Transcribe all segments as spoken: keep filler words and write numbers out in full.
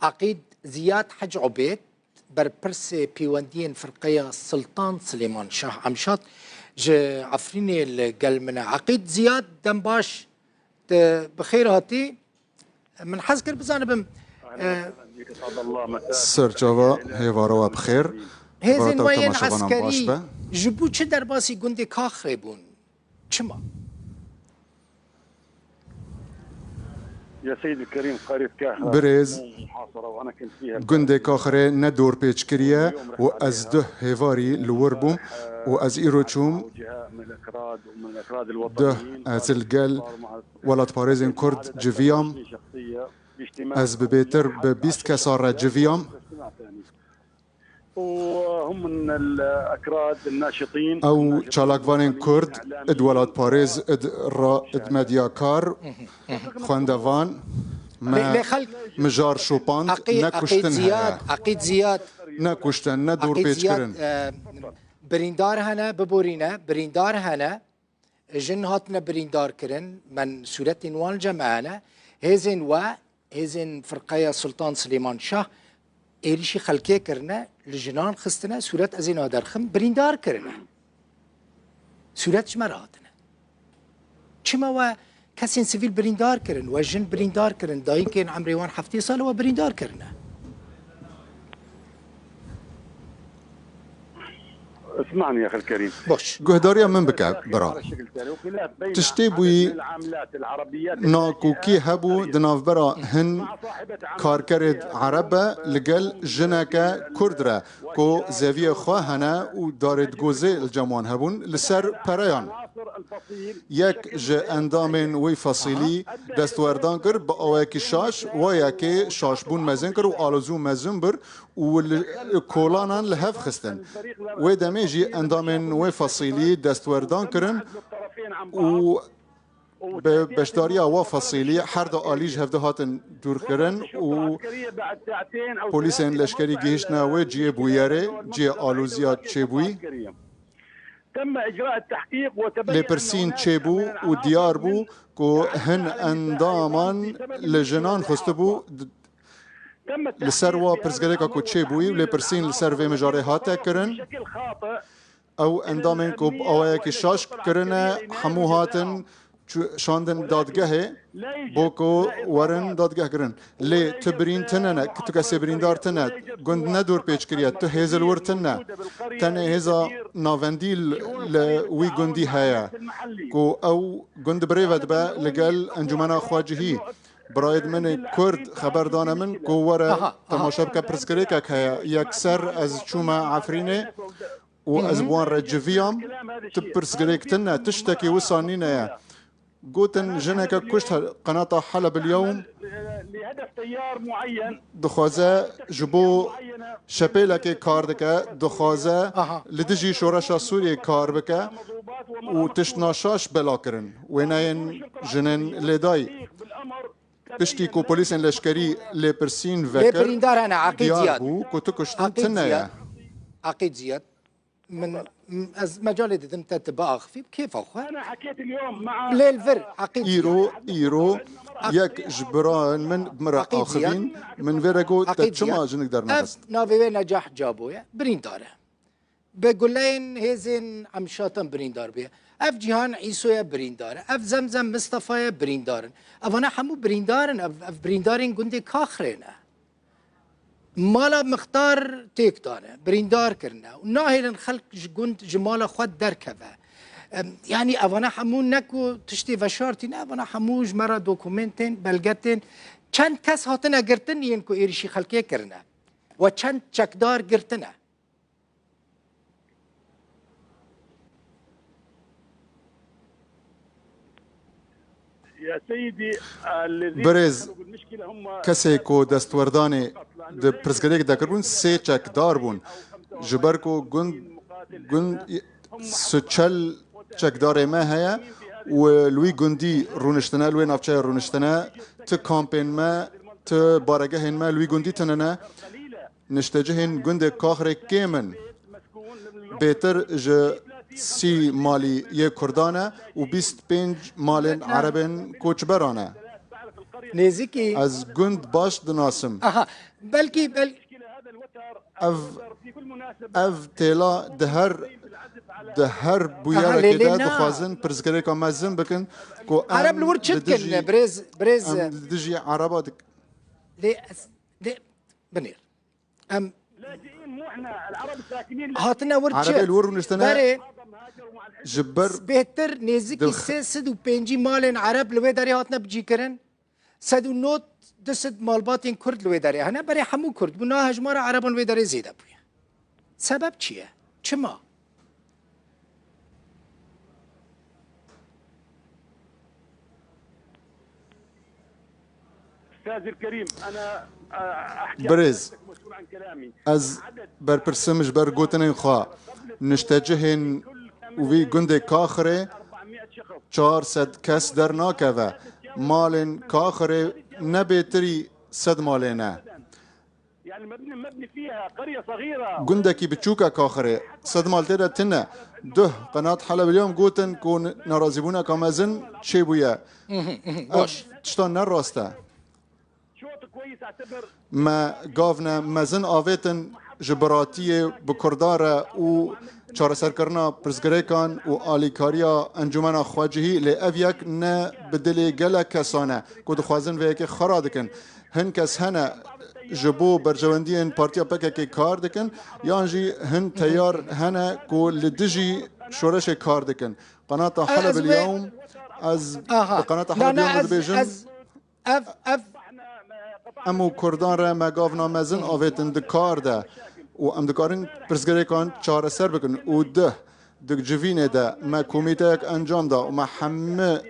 Eqîd Ziyad Hec Ubêd, berpirsê pêwendiyên firqeya Siltan Silêman Şah Emşat ji Efrînê li gel min e. Eqîd Ziyad, dem baş, tu bi xêr hatî. Min hez kir bizanibim, e, Serçava hêvara we bi xêr. Hêzên we yên eskerî ji bo çi derbasî gundê Kaxrê bûn? Çima? Birêz, gundê Kaxirê ne dorpêç kiriye û ez duh hêvarî li wir bûm û ez îro çûm duh, ez li gel welatparêzên Kurd civiyam. Ez bi bêtir bi bîst kesa re civiyam. Ew çalakvanên Kurd, id welatparêz, id ra, id medyakar, xwendevan, me mijar şopand, ne kuştin heye. Eqîd Ziyad, ne kuştin, ne dorpêç kirin. Birîndar hene, biborîne, birîndar hene. Jin hatine birîndar kirin, men sûretên wan li cem me hene. Hêzên we, hêzên firqeya Sultan Silêman Şah êrîşî xelkê kirine, li jinan xistine, sûret ez ê niha derxim, birîndar kirine. Sûret ji me re hatine. Çima we kesên sivîl birîndar kirin, we jin birîndar kirin, dayikên emrê wan heftê sal e we birîndar kirine. Guhdariya min bike, bira. Tiştê bûyî nakokî hebû di navbera hin karkerê Ereb e li gel jineke Kurd re ku zeviyê xwe hene û darê digozê li cem wan hebûn li ser pereyan. Yek ji endamên wî Fasîlî destwerdan kir, bi awayekî şaş, wa yekê şaşbûn mezin kir û alozî mezin bir û li kolanan li hev xistin. Wê demê jî endamên wê Fasîlî destwerdan kirin û bi beşdariya wa Fasîlî her du alî ji hevdu hatin dûrkirin û polîsên leşkerî gihîştine wê cihê bûyerê, cihê aloziya çêbûyî. Lêpirsîn çêbû û diyar bû ku hin endaman li jinan xwestibû. Li ser wa pirsgirêka ku çêbûyî û lêpirsîn li ser vê mijarê hate kirin. Ew endamên ku bi awayekî şaş kirine, hemû hatin çû-, şandin dadgehê bo ku werin dadgehkirin. Lê tu birîn tune ne, tu kesê birîndar tune, gund ne dorpêç kiriye, tu hêz li wir tune. Tenê hêza navendî li, li wî gundî heye ku ew gund bi rê ve dibe li gel encûmena xwecihî. Birayê min ê Kurd xeber dane min ku were temaşe bike, pirsgirêkek heye. Yekser ez çûme Efrînê û ez bi wan re civiyam. Tu pirsgirêk tune, tiştekî wisa nîne ye. Gotin jineke kuşt he-, qenata Heleb El Yewm dixwaze ji bo şepêlekê kar dike, dixwaze li dijî şoreşa Sûriyê kar bike û tişt naşaş bela kirin. Wêneyên jinên lêdayî. Piştî ku polîsên leşkerî lêpirsîn vekir, diyar bû ku tu kuştin tune ye. Eqîd Ziyad. Min, m-, ez mecalê didim te tu biaxivî bi kêfa xwe. Lê li vir Eqîd Ziyad. Îro, îro yek ji birayên min bi min re axivîn, min vê re got te çima jinik dernexist? Ev navê wê Necah Cabo ye, birîndar e. Bi guleyên hêzên Emşatan birîndar bûye. Ev Cîhan Îsoye birîndar e. Ev Zemzem Mistefaye birîndar in. Evana hemû birîndar in. Ev, ev birîndarên gundê Kaxrê ne. Mala mixtar têk dane, birîndar kirine û nahêlin xelk ji gund, ji mala xwe derkeve. Em, yanî evana hemû ne ku tiştê veşartî ne, evana hemû ji me re dokumentên, belgetên, çend kes hatine girtin yên ku êrîşî xelkê kirine. We çend çekdar girtine. Birêz, kesê ku destwerdanê di pirsgirêk de kiribûn, sê çekdar bûn. Ji ber ku gund, gund, Siçel çekdarê me heye û li wî gundî rûniştine, li wê navçeyê rûniştine, ti kampên me, ti baregehên me li wî gundî tune ne. Niştecihên gundê Kaxrê kêm in. Bêtir ji sî malî yê Kurdan e û bîst pênc malên Erebên koçberan e. Nêzîkî. Ez gund baş dinasim. Aha, belkî, bel- Ev, ev têla di her, di her bûyerekê de dixwazin pirsgirêka mezin bikin ku Ereb li wir çi dikin, birêz, birêz? Em li dijî Ereba dik- Lê ez, lê, binêr. Em hatine wir çi? Erebê li wir rûniştine. Berê ji ber bêhtir nêzîkî sê sed û pêncî malên Ereb li wê derê hatine bicîkirin. Sed û nod, du sed malbatên Kurd li wê derê hene. Berê hemû Kurd bû. Niha hejmara Ereban wê derê zêde bûye. Sebeb çi ye? Çima? Birêz, ez berpirsim ji ber gotinên xwe. Niştecihên wî gundê Kaxirê çar sed kes dernakeve. Malên Kaxirê ne bêtirî sed malê ne. Gundekî biçûk e Kaxirê. Sed mal tê de tune. Duh, Qenat Helebî li Yom gotin ku nerazîbûneka mezin çêbûye. Ev tişta ne rast e. Me gavne mezin avêtin ji biratiyê bi Kurdan re û çareserkirina pirsgirêkan û alîkariya Encûmena Xwecihî, lê ev yek ne bi dilê gelek kesan e ku dixwazin vê yekê xera dikin. Hin kes hene ji bo berjewendiyên partiya P K K kar dikin, yan jî hin teyar hene ku li dijî şoreşê kar dikin. Qenata Heleb el Yewm, ez bi Qenata Heleb el Yewm dibêjim. Ev, ev. Em û Kurdan re me gavna mezin avêtin di kar de û em dikarin pirsgirêkan çareser bikin û duh, di civînê de me komîteyek encam da û me hemî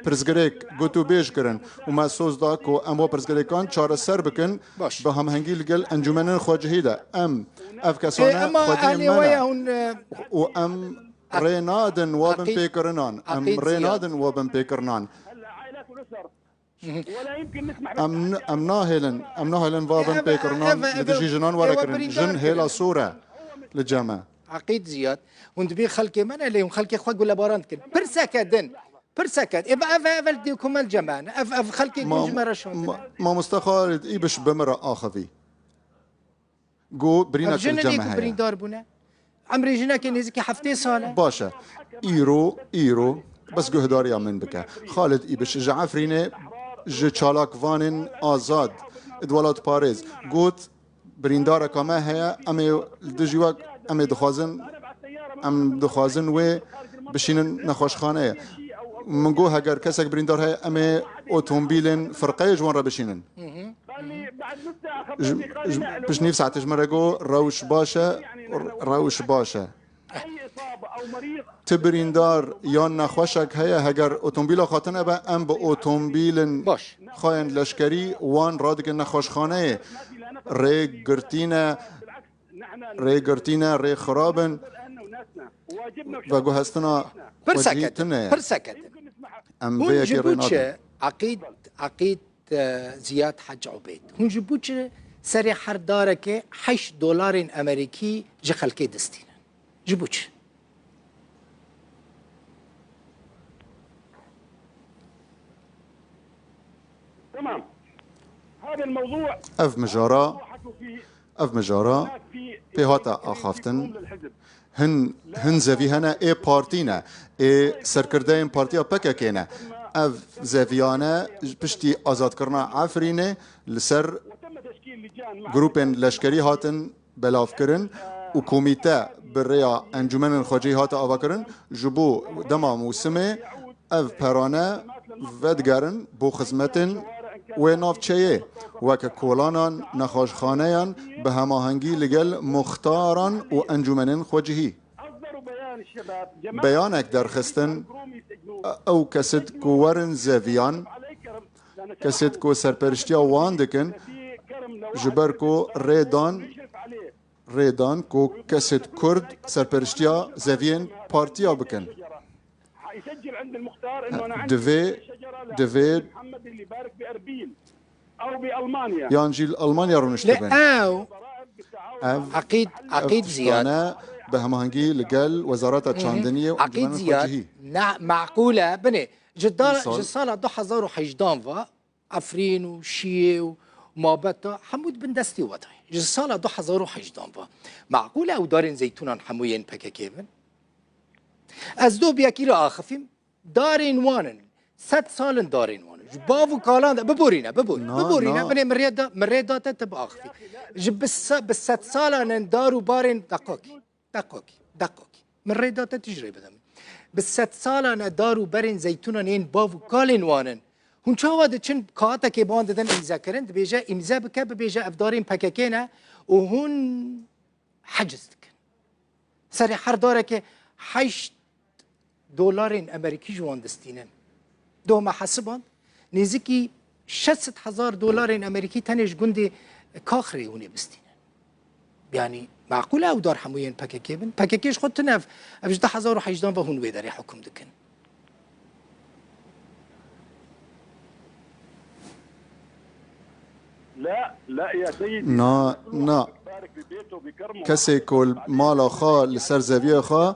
pirsgirêk gotûbêj kirin û me soz da ku em wa pirsgirêkan çareser bikin bi hamhengî li gel encûmenên xwecihî de. Em, ev kesane xwediyên me ne û em rê nadin wa binpêkirinan. Em rê nadin wa binpêkirinan. Em, em nahêlin, em nahêlin va binpêkirinan li dijî jinan were kirin. Jin hêla sor e li cem me. Eqîd Ziyad, hûn dibîn xelkê me ne, lê hûn xelkê xwe gulebaran dikin. Pirseke din, pirseke, ê, ev, ev, ev, ev dê ku me li cem me ne. Ev, ev xelkê ku ji me re şandine. Mamoste Xalid Îbiş bi min re axivî. Got, birînek li cem me heye. Birîndar bûne. Emrê jinekê nêzîkî heftê sal e. Baş e. Îro, îro, bes guhdariya min bike. Xalid Îbiş ji Efrînê, ji çalakvanên azad, di welatparêz. Got, birîndareka me heye, em ê li dijî we, em ê dixwazin, em dixwazin wê bişînin nexweşxaneyê. Min got, heger kesek birîndar heye, em ê otomobîlên firqeyê ji wan re bişînin. Ji, ji, pişt nîv saetê ji min re got, rewş baş e, rewş baş e. Ti birîndar yan nexweşek heye, heger otomobîla xwe tune be, em bi otomobîlin xwe yên leşkerî wan radikin nexweşxaneyê. Rê girtî ne, rê girtî ne, rê xirab in. Veguhestina xwecihî tune ye. Em vê yekê rê nadin. Eqîd, Eqîd, e, Ziyad Hec Ubêd. Hûn ji bo çi serê her darekê heşt dolarên Amerîkî ji xelkê distînin? Ji bo çi? Ev mijara, ev mijara pê hate axaftin. Hin, hin zevî hene ê partî ne, ê serkirdeyên partiya P K K ne. Ev zeviyane piştî azadkirina Efrînê li ser grûpên leşkerî hatin belavkirin û komîte bi rêya Encûmenên Xwecihî hate avakirin, ji bo dema mûsimê ev perane vedigerin bo xizmetên wê navçeyê, weke kolanan, nexweşxaneyan, bi hemahengî li gel muxtaran û encûmenên xwecihî. Beyanek derxistin, ew kesêt ku werin zeviyan, kesêt ku serperiştiya wan dikin, ji ber ku rê dan, rê dan ku kesêt Kurd serperiştiya zeviyên partiya bikin. Divê, divê yan jî li Almanya rûniştibin. Ew Ev, Eqîd, ev Eqîd Ziyad, tiştane bi hemahengî li gel Wezareta Çandiniyê û Eqîd Encûmena Ziyad, Xwecihî. Ne, meqûl e. Binê, ji da-, ji sala du hezar û hejdan ve Efrîn û Şiyê û Mabeta hemû di bin destê we de ye. Ji sala du hezar û hejdan ve. Meqûl e ew darên zeytûnan hemû yên P K K bin? Ez doh bi yekî re axifîm. Darên wan in. Sed sal in darên wan in. Ji bav û kalan de biborîne, biborîne. Na, biborîne, na. Binê min rê da, min rê da te, te biaxifî. Ji bi se-, bi sed salan in dar û barên deqokî. Deqokî, deqokî. Min rê da te tu jî rê bide min. Bi sed salan e dar û berên zeytûnan yên bav û kalên wan in. Hûn çawa diçin kağetekê bi wan didin îmzekirin, dibêje îmze bike, bibêje ev darên P K K ne û hûn heciz dikin. Serê her darekê heşt dolarên Amerîkî ji wan distînin. Doh me hesiband, nêzîkî şeş sed hezar dolarên Amerîkî tenê ji gundê Kaxrê hûnê bistînin. Yanî, meqûl e ew dar hemû yên P K K bin? P K K ji xwe tune ev, ev ji du hezar û hejdan ve hûn wê derê hukm dikin. Na, na. Kesê ku li mala xwe, li ser zeviyê xwe,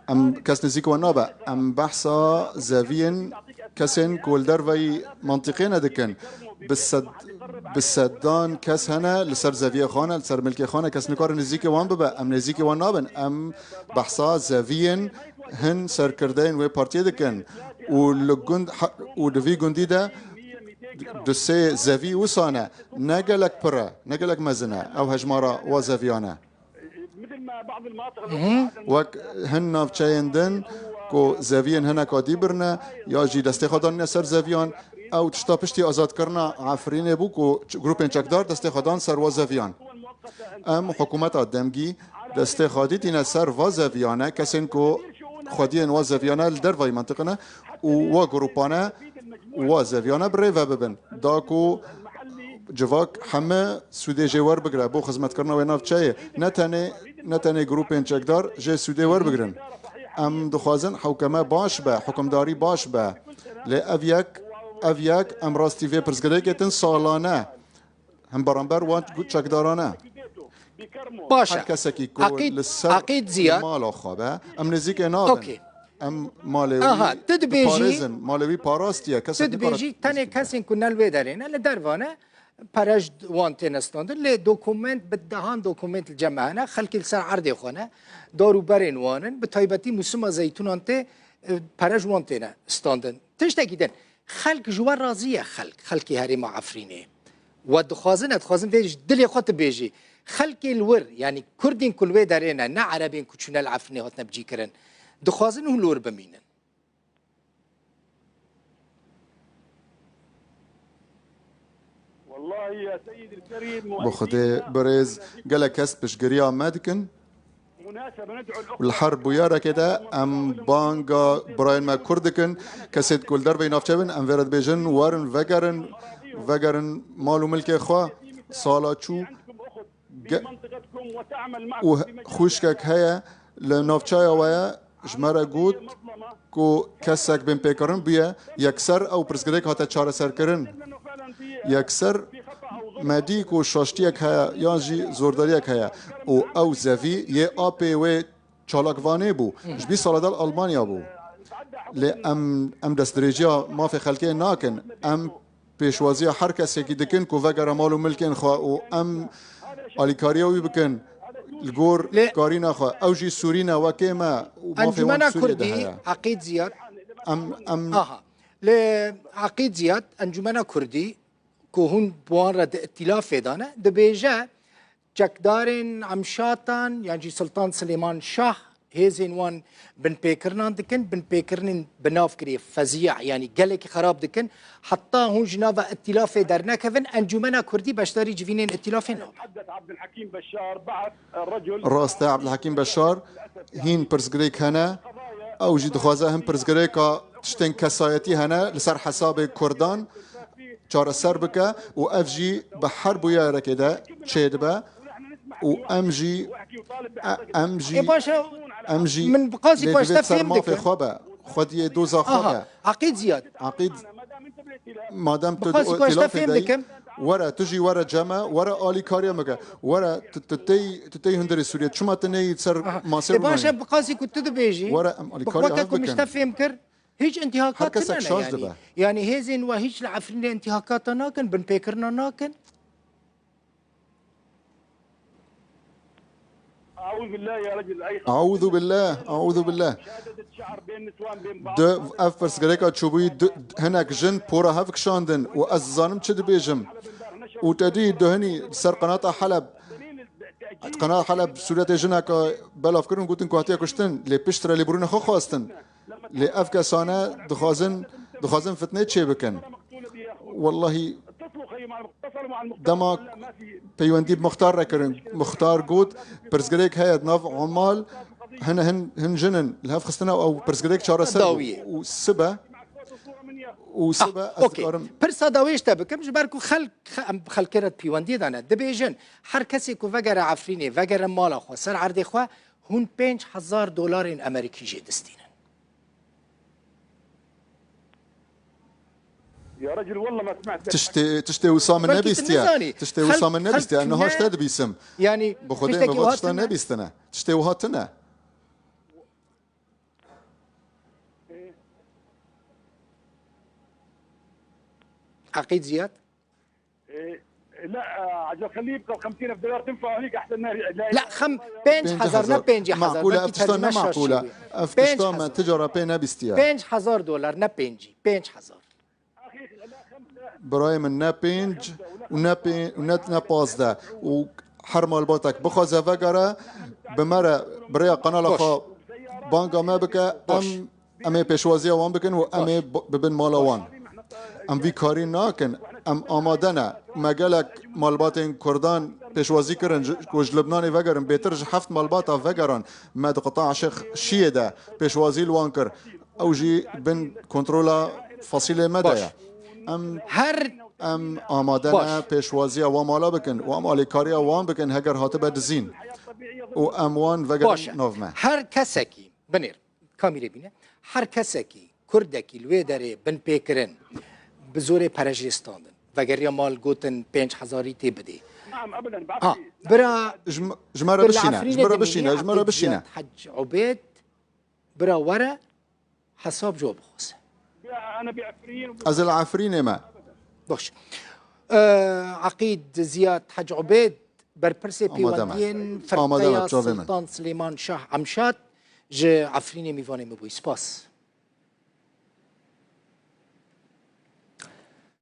em kes nêzîk wan nabe. Em behsa zeviyên kesên ku li derveyî mentiqê ne dikin. Bi sed, bi sedan kes hene li ser zeviyê xwe ne, li ser milkê xwe ne. Kes nikare nêzîkê wan bibe. Em nêzîkê wan nabin. Em behsa zeviyên hin serkirdeyên wê partiyê dikin. Û li gund, ha-, û di vî gundî de du sê zevî wisa ne. Ne gelek pir e, ne gelek mezin e ew hejmara wa zeviyan e. Wek hin navçeyên din ku zeviyên hineka dî birine ya jî destê xwe danîne ser zeviyan, ew tişta piştî azadkirina Efrînê bû ku ç-, grûpên çekdar destê xwe dan ser wa zeviyan. Em hikûmeta demgî destê xwe dîtîne ser va zeviyane, kesên ku xwediyên wa zeviyane li dervayî mentiqine û wa grûpane wa zeviyane bi rê ve bibin. Da ku civak heme sûdê jê werbigire bo xizmetkirina wê navçeyê. Ne tenê, ne tenê grûpên çekdar jê sûdê werbigirin. Em dixwazin hewkeme baş be, hukimdarî baş be. Lê ev yek, ev yek em rastî vê pirsgirêkê tin salane. Hem beramber wan çekdarane. Baş e. Her kesekî ku Aqîd, li ser Aqîd Ziyad. Mala xwe be, em nêzîkê nabin. Okey. Em malê wî Aha, tu dibêjî, diparêzin. Malê wî parastiye. Kesek tu dibêjî, tenê kesên ku ne li wê derê ne, li derva ne, pere ji wan têne standin. Lê dokument, bi dehan dokument li cem me hene. Xelkê li ser erdê xwe ne. Dar û berên wan in. Bi taybetî musima zeytûnan tê, e, pere ji wan têne standin. Tiştekî din. Xelk ji we razî ye, xelk, xelkê herêma Efrînê. We dixwazin, ez dixwazim vê ji dilê xwe tu bêjî. Xelkê li wir, yanî Kurdên ku li wê derê ne, ne Erebên ku çûne li Efrînê hatine bicîkirin, dixwazin hûn li wir bimînin. Bi Xwedê birêz, gelek kes piştgiriya me dikin. Li her bûyerekê de em banga birayên me Kurd dikin, kesê ku li derveyî navçe bin, em vê re dibêjin, werin, vegerin, vegerin mal û milkê xwe. Sala çû ge-, û xwişkek heye li navçeya we ye, ji me re got ku kesek binpêkirin bûye, yekser ew pirsgirêk hate çareserkirin. Yekser me dî ku şaştiyek heye yan jî zordariyek heye û ew zevî yê apê wê çalakvanê bû. Ji bîst sala de li Almanya bû. Lê em, em destdirêjiya mafê xelkê nakin. Em pêşwaziya her kesekî dikin ku vegere mal û milkên xwe û em alîkariya wî bikin li gor Lê karîna xwe. Ew jî Sûrî ne wekê me û mafê wan Encûmena Sûriyê de Kurdî, heye. Eqîd Ziyad. Em, em Aha. Lê Eqîd Ziyad, Encûmena Kurdî ku hûn bi wan re di îtîlafê de ne, dibêje çekdarên Emşatan yan jî Sultan Silêman Şah hêzên wan binpêkirinan dikin, binpêkirinên bi nav kirê fezîa, yanî gelekî xerab dikin. Heta hûn ji nava îtîlafê dernekevin, Encûmena Kurdî beşdarî civînên îtîlafê nabe. Rast e, Abdulhekîm Beşar, hîn pirsgirêk hene. Ew jî dixwaze hin pirsgirêka tiştên kesayetî hene li ser hesabê Kurdan çareser bike û ev jî bi her bûyerekê de çêdibe û em jî, e, em jî, Ê baş e, em jî min bi qasî lê ku ez divê te ser fêm mafê dikim. Xwe be, xwediyê doza xwe Aha, be. Eqîd Ziyad. Eqîd, madem Bi tu qasî ku ez te îtîlafê fêm de yî, dikim. Were, tu jî were cem me, were alîkariya me ke. Were, tu, tu tey, tu tey hundirê Sûriyê. Çima tu neyî ser Aha. masê Ê baş e, Rûnayê? Bi qasî ku tu dibêjî. Were, em Bi alîkariya xwe hev ku min ji bikin. Te fêm kir. Hîç intîhakat tune ne şaş yani. Dibe. Yani hêzên we hîç li Efrînê intîhakata nakin, binpêkirina nakin. Eûzû billeh, eûzû billeh. Du ev pirsgirêka çûbûyî du, hinek jin pora hev kişandin û ez dizanim çi dibêjim. Û te dî duhinî ser qenata Heleb, qenata Heleb sûretê jineka belav kirin, gotin ku hatiye kuştin, lê piştre lêbûrîna xwe xwestin. Lê ev kesane dixwazin, dixwazin fitnê çêbikin. Wellahî dema peywendî bi Muxtar re kirin, Muxtar got, pirsgirêk heye di nav Omal, hin, hin, hin jin in li hev xistine, ew pirsgirêk çareser bû. Dawiyê. Û sibe, û sibe ez okey. Dikarim. Pirsa dawiyê ji te bikim, ji ber ku xelk, xe-, em xelkê re di peywendiyê de ne. Dibêjin, her kesê ku vegere Efrînê, vegere mala xwe, ser erdê xwe, hûn pênc hezar dolarên Amerîkî jê distînin. يا رجل والله ما سمعت لك. Tiştê, tiştê wisa min nebîstiye. Tiştê wisa min nebîstiye. Niha ji te dibîsim. Yani bi Xwedê min va tişta nebîstine. Tiştê wiha tune. Eqîd Ziyad. إيه، لا، آه، عجل خليه يبقى ب خمسين ألف دولار، تنفع هنيك أحسن ما لا، خم-، pênc hezar, ne pêncî hezar, makule, belkî ev tişta ne makule. Ev tişta me ti cara pê nebîstiye. Pênc hezar dolar, ne pêncî, pênc hezar. Birayê min, ne pênc û ne pê-, û ne, ne pazdeh. Û her malbatek bixwaze vegere, bi me re, bi rêya kanala xwe banga me bike, em Em ê pêşwaziya wan bikin û em ê b-, bibin mala wan. Em vî karî nakin. Em amade ne. Me gelek malbatên Kurdan pêşwazî kirin ji, ku ji Libnanê vegerin. Bêtir ji heft malbata vegeran. Me di qita Şêx Şiyê de pêşwazî li wan kir. Ew jî bin kontrola fasîlê me de ye. Em, em amade ne pêşwaziya wan mala bikin û em alîkariya wan bikin heger hatibe dizîn. Û em wan vegerin nav me. Her kesekî Binêr, kamîrê bîne. Her kesekî, Kurdekî li wê derê binpêkirin, bi zorê pere jê standin. Vegeriya mal, gotin pênc hezarî tê bidê. Ha, bira, ji me re bişîne, ji me re bişîne, ji me re bişîne. Hec Ubêd, bira were, hesab ji we bixwaze. Ez li Efrînê me. Baş. Eqîd Ziyad Hec Ubêd, berpirsê pêwendiyên firqeya Sultan Silêman Şah Emşad ji Efrînê mîvanê me bûyî. Spas.